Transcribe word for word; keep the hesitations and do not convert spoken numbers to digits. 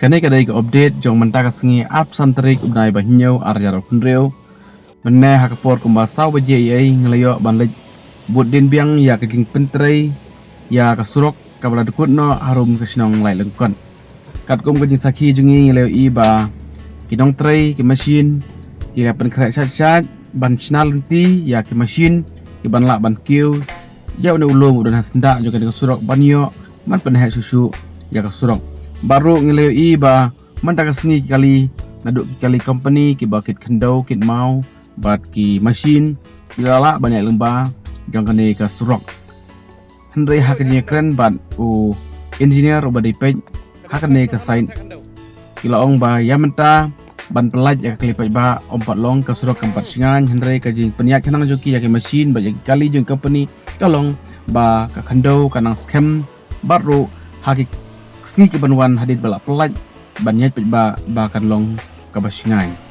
Kane ka dei ka update jong mynta ka sngi arphew san tarik u bnai ba hynñiew arhajar arphew hynriew. Mynne ha ka por kumba saw baje eiei ngi la ïoh ban leit bud dien biang ïa ka jingpyntrei ïa ka surok kaba la dkut noh harum ka shnong Laitlangkot. Katkum ka jingsakhi jong ngi ngi la ïohi ba ki nongtrei ki machine ki la pynkhreh shait shait ban shna lynti ïa ki machine ki ban lah ban kiew ïa une u lum u don ha syndah jong kane ka surok ban ïoh ban pynheh shuh shuh ïa ka surok. Bad ruh ngi la ïohi ba mynta ka sngi ki kali naduh ki kali company kiba kit khyndew kit maw bad ki machine ki la lah ban ïaid lyngba jong kane ka surok. Hynrei ha ka jingïakren bad u engineer uba dei peit ha kane ka site ki la ong ba ïa mynta ban pyllait ïa ka kali paidbah ym pat long, ka surok kam pat shngaiñ, hynrei ka jingpynïaid khnang jong ki ïa ki machine bad ïa ki kali jong ki company ka long ba ka khyndew ka nang skhem bad ruh ha ki sngi ki ban wan hadien ba la pyllait ban ïaid paidbah ba kan long kaba shngaiñ.